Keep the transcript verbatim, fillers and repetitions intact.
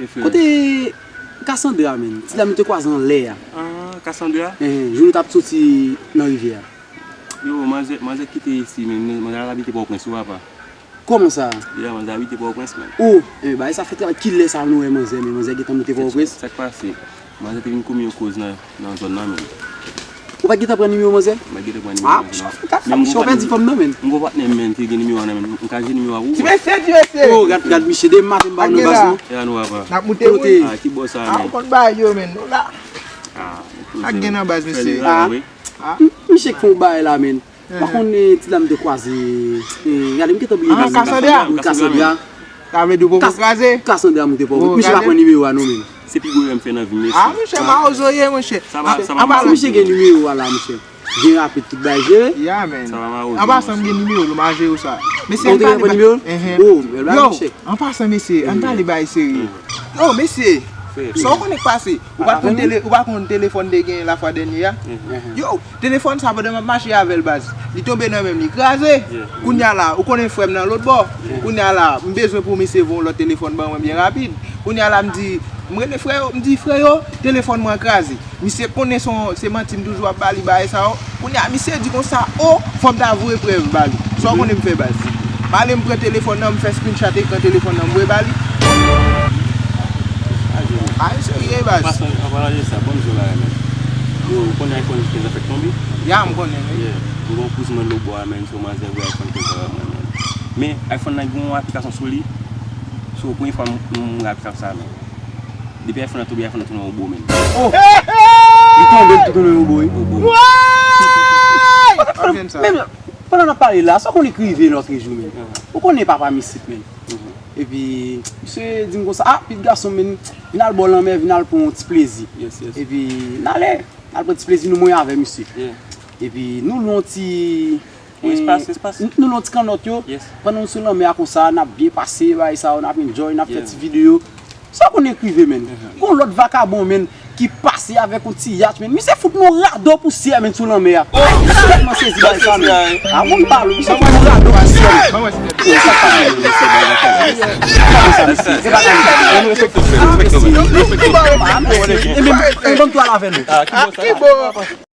Kote Cassandra, menn? Ti dam nou te kwaze anlè a. Ah, Cassandra? Eh, jou nou t ap soti nan rivyè a. Yo, manzè, manzè kite isi, menn. Manzè al abite Pòtoprens, wi, papa. Kòman sa? Ya, manzè abite Pòtoprens, menn. Oh, eh, bagay sa fè travay. Kilè sa nou wè manzè, menn? Manzè gentan moute Pòtoprens? Sa k pase? Manzè te vin kou m yon koz nan, nan zòn nan, menn. Ou pa t gentan pran nimewo manzè? M pa t gentan pran nimewo manzè, non. Ah, misye, ou pèdi fanm nan, menn. M gon patnè m, menn, ki gen nimewo a nan men l. M ka jwenn nimewo a pou ou? Ti mesye, ti mesye. Oh, gad, gad, misye, demen maten m ba ou nan baz, non. Ya, nou, papa. N ap moute, wi. Ah, ki bò sa, menn? Ah, ou konn bagay yo, menn. Nou la. Ah, ak gen nan baz, mesye. Ah. M-, misye k fè yon bagay la, menn. Pa konn, eh, ti dam te kwaze, eh, gade, m gentan bliye non. Ah, Cassandra. Wi, Cassandra. Sa vle di ou poko kraze? Cassandra moute Pòtoprens. Misye pa pran nimewo a non, menn. Se pi gwo erè m fè nan vi m, mesye. Ah, monchè, mawozo ye, monchè. Sa va, sa va, mawozo. Si misye gen nimewo a la, monchè. Vin rapid, tout bagay jere. Ya, menn. Sa va, mawozo. An pasan, m gen nimewo l, m a jere w sa. Mesye, ou te gen nimewo l? Oh, bèl bagay, monchè. Yo, an pasan, mesye, ann pale bagay serye. Yo, mesye, sa w konnen k pase? Ou pa t konn tele-, ou pa konn telefòn te gen lafwa dènye a? Yo, telefòn sa, pandan m ap mache avè l, baz, li tonbe nan men m, li kraze. Kounye a la, ou konnen frè m nan lòt bò. Kounye a la, m bezwen pou misye voye yon lòt telefòn ban mwen byen rapid. Kounye a la, m di, m rele frè yo, m di, "Frè yo, telefòn mwen an kraze." Misye konnen se yon, se manti m toujou ap ba li bagay sa yo. Kounye a, misye di konsa, "O, fò m ta voye prèv ba li." Sa w konnen m fè, baz? M ale, m pran telefòn nan, m fè screenshot ekran telefòn nan, m voye ba li. A, misye riye, baz. An palan de sa, ban m di w bagay, menn. Yo, ou konnen iPhone kenz la fèk tonbe? Ya, m konnen, wi. Yeah. M gon kouzin mwen lòt bò a, menn, se yon manzè voye iPhone kenz la ban mwen, menn. Men, iPhone nan gen yon aplikasyon sou li. So, premye fwa m, m wè aplikasyon sa, menn. Depi iPhone nan tonbe, iPhone nan tounen yon bo, menn. Oh! Li tonbe, li tounen yon bo, wi. Yon bo. Woy! Menm, pandan n ap pale la, sa w konnen k rive lòt jou, menn? Ou konnen papa m isit, menn. Epi, misye di m konsa, "Ah, pitit gason m, menn, vin al bò lanmè, vin al pran yon ti plezi." Epi, n ale, n al pran ti plezi nou, mwen avè misye. Epi, nou lwe yon ti Yon espas, espas. N-, nou nan ti kannòt yo, pandan nou sou lanmè a konsa, n ap byen pase, bagay sa yo, n ap enjoy, n ap fè ti videyo. Sa w konnen k rive, menn? Gon lòt vakabon, menn, ki pase avèk yon ti yach, menn. Misye fout nou rado pousyè, menn, sou lanmè a. Misye tèlman sezi bagay sa, menn. A, moun pale, misye fout nou rado pousyè, menn. Sa k pase, menn, misye, bagay sa, misye. Kòman sa, misye? Se pa kalite. Ann respekte, ann respekte. E menm, e menm twal avè nou.